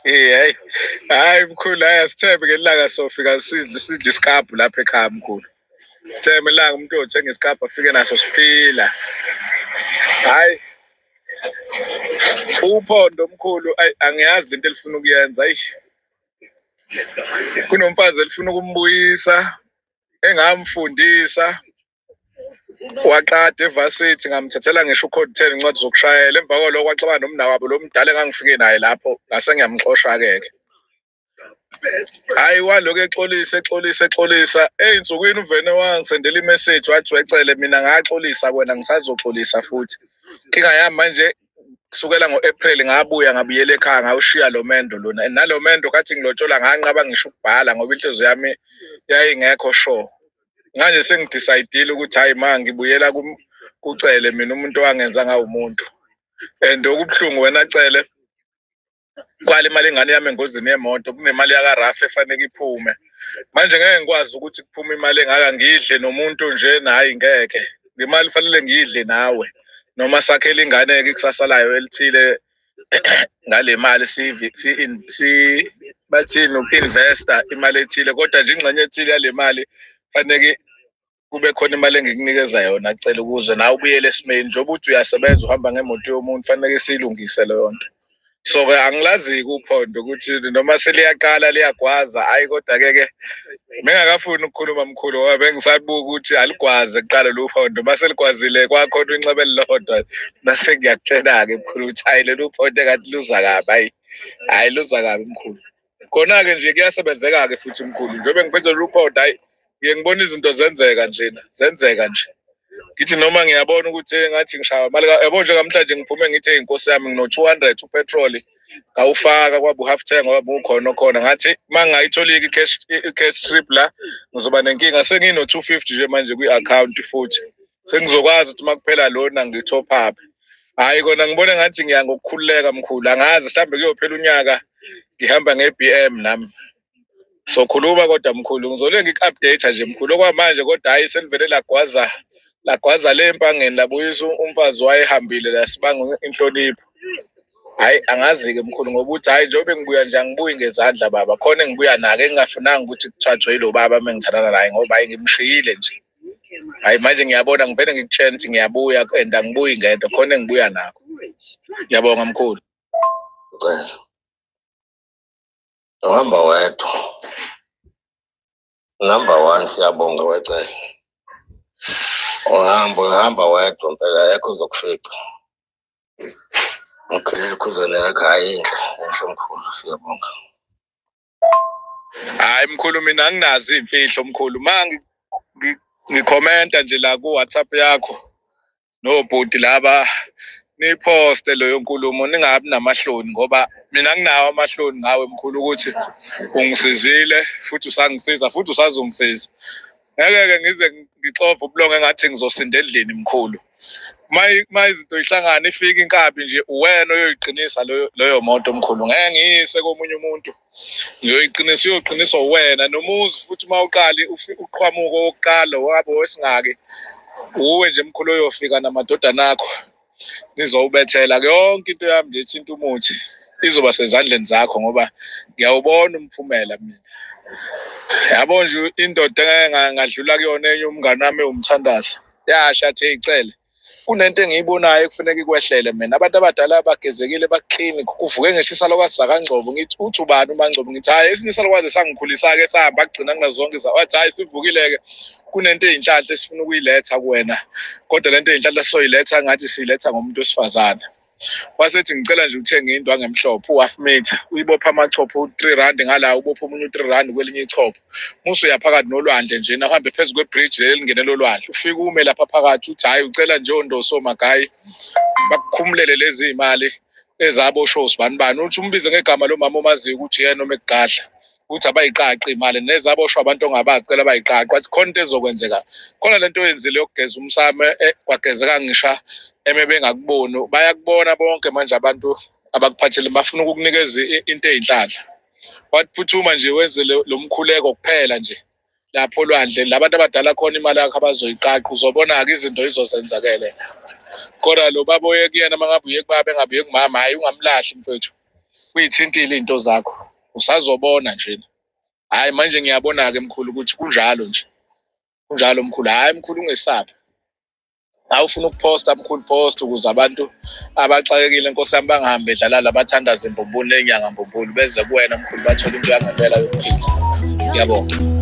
Hayi, hayi mkhulu, hayi asithembe ngelanga sofika sidle sidle isikabhu lapha ekhaya mkhulu. Sithembe ilanga umuntu oyothenga isikabhu afike naso siphila. Hayi uphondo mkhulu, ayi angiyazi lento elifuna ukuyenza. Ayi kunomfazi elifuna ukumbuyisa engamfundisa waqada evasithi, ngamthathela ngisho ucode 10 incwadi zokushayela. Emva kwaloko waxabana nomnawabo lo mdala engangifike naye lapho, ngase ngiyamxosha-ke ke. Hhayi walokhu exolisa exolisa exolisa, ey'nsukwini uvene wangisendela imeseji wathi wecele mina ngaxolisa kwena ngisazoxolisa futhi. Inkinga yami manje kusukela ngo-April ngabuya ngabuyela ekhaya ngawushiya lo mendo lona. And nalo mendo kathi ngilotshola nganqaba ngisho ukubhala ngoba inhliziyo yami yayingekho sure. Manje sengidecide ukuthi hhayi ma ngibuyela kuCele mina umuntu owangenza ngawumuntu. And okubuhlungu wena Cele, kwalimala ingane yami engozini yemoto, kunemali yakarafu efanele iphume. Manje ngeke ngikwazi ukuthi kuphume imali engaka ngidle nomuntu nje, hhayi ngeke. Le mali fanele ngiyidle nawe noma sakhele ingane-ke ikusasa layo elithile ngale mali si bathini uku-investa imali ethile, kodwa nje ingxenye ethile yale mali faneke kube khona imali engikunikeza yona cela ukuze nawe ubuyele esimeni. Njengoba uthi uyasebenza uhamba ngemoto yomuntu, faneke siyilungise leyo nto. So-ke angilazi-ke uphondo ukuthi noma seliyaqala liyagwaza, hhayi kodwa-ke ke bengakafuni ukukhuluma mkhulu ngoba bengisabuka ukuthi aligwaze kuqala lolu phondo. Uma seligwazile kwakhona inxeba elilodwa, bese ngiyakutshela-ke mkhulu ukuthi hhayi lolu phondo engathi luza kabi, hhayi hhayi luza kabi mkhulu. Khona-ke nje kuyasebenzeka-ke futhi mkhulu, njengoba ngiphethe lolu phondo, hhayi ngiye ngibona izinto zenzeka njena, zenzeka nje. Ngithi noma ngiyabona ukuthi engathi ngishaya imali, yabo nje namhlanje ngiphume ngithi eyi nkosi yami ngino-200 upetroli ngawufaka kwaba u-half tank ngoba bukhona okhona, ngathi uma ngingayitholi-ke i-cash, i-cash trip la ngizoba nenkinga. Sengino-250 nje manje kwi-akhawunti futhi sengizokwazi ukuthi uma kuphela lona ngi-top up. Hhayi kona ngibona ngathi ngiya ngokukhululeka mkhulu, angazi mhlawumbe kuyophela unyaka ngihamba nge-B_M nami. Sokhuluma kodwa mkhulu, ngizole ngiku-update nje mkhulu okwamanje, kodwa hhayi selivele lagwaza lagwaza le empangeni labuyisa umfazi wayehambile lasibanga inhlonipho. Hhayi angazi-ke mkhulu ngoba uthi hhayi njengoba ngibuya nje angibuyi ngezandla baba, khona engibuya nako engingafunanga ukuthi kuthathwe yilo baba uma ngithandana naye ngoba hhayi ngimshiyile nje. Hhayi manje ngiyabona ngivele ngikutshene ukuthi ngiyabuya and angibuyi ngedwa, khona engibuya nakho. Ngiyabonga mkhulu. Cela. Uhamba wedwa. Number one siyabonga wecele. Uhamba uhamba wedwa impela akekho ozokufica. Ngikhelele ikhuzane yakho hhayi inhle, inhle mkhulu siyabonga. Hhayi mkhulu mina anginazo iy'mfihlo mkhulu, uma ngikhomenta nje la ku-WhatsApp yakho nobhuti laba niyiphoste leyo nkulumo ningabi namahloni ngoba mina nginawo amahloni ngawe mkhulu ukuthi ungisizile futhi usangisiza futhi usazongisiza. Ngeke-ke ngize ngixove ubulongo engathi ngizosinda endlini mkhulu. Uma izinto yihlangana ifike inkabi nje uwena oyoyiqinisa leyo moto mkhulu, ngeke ngiyise komunye umuntu. Ngiyoyiqinisa uyoqiniswa uwena nomuzi futhi uma uqali uqhamuka owokuqala wabo wesingaki uwe nje mkhulu oyofika namadodana akho nizowubethela yonke into yami nje ethinta umuthi izoba sezandleni zakho ngoba ngiyawubona umphumela mina. Yabo nje indoda engeke ngadlula kuyona enye umngani wami ewumthandazi yasho athi hey Cele, kunento engiyibonayo ekufuneka ikwehlele mina. Abantu abadala bagezekile baklini, kuvuke ngisho isalukwazi sakaNgcobo. Ngithi uthi ubani uMaNgcobo? Ngithi hhayi esinye isalukwazi sangikhulisa-ke sahamba kugcina kunazo zonke. Wathi hhayi sivukile-ke, kunento eyinhlanhla esifuna ukuyiletha kuwena, kodwa lento eyinhlanhla sizoyiletha ngathi siyiletha ngomuntu wesifazane. Wasethi ngicela nje uthenge indwangu emhlophe u-half meter, uyibophe amachopho u-3 rand ngala, ubophe omunye u-3 rand kwelinye ichopho. Musu uya phakathi nolwandle nje, uhambe phezu kwebridge leli elingenela olwandle, ufike ume lapha phakathi uthi hhayi ucela nje ondosi omagayi bakukhumulele lezi iy'mali ezaboshwa osibani bani. Uthi umbize ngegama lomama omaziyo ukuthi uyena uma ekugadla, ukuthi abayiqaqi imali nezaboshwa abantu ongabazi cela bayiqaqe. Wathi khona into ezokwenzeka, khona lento oyenzile yokugeza umsamo kwagezeka ngisha eme bengakuboni, bayakubona bonke manje abantu abakuphathele bafuna ukukunikeza into eyinhlanhla. Wathi phuthuma nje wenze lo mkhuleko kuphela nje lapho olwandle, labantu abadala khona imali yakho abazoyiqaqa, uzobona-ke izinto izozenzakele. Kodwa lo baba oye kuyena uma ngabe uye kubaba engabe uye kumama, hhayi ungamlahli mfethu. Uyithintile iy'nto zakho, usazobona nje. Hhayi manje ngiyabona-ke mkhulu ukuthi kunjalo nje, kunjalo mkhulu. Hhayi mkhulu ungesabi. Hayi ufuna ukuphosta mkhulu, post ukuze abantu abaxakekile nkosi yami bangahambi bedlala labathandaza imbumbulu nenyanga mbumbulu, beze kuwena mkhulu bathole into yangempela yokuphila. Ngiyabonga.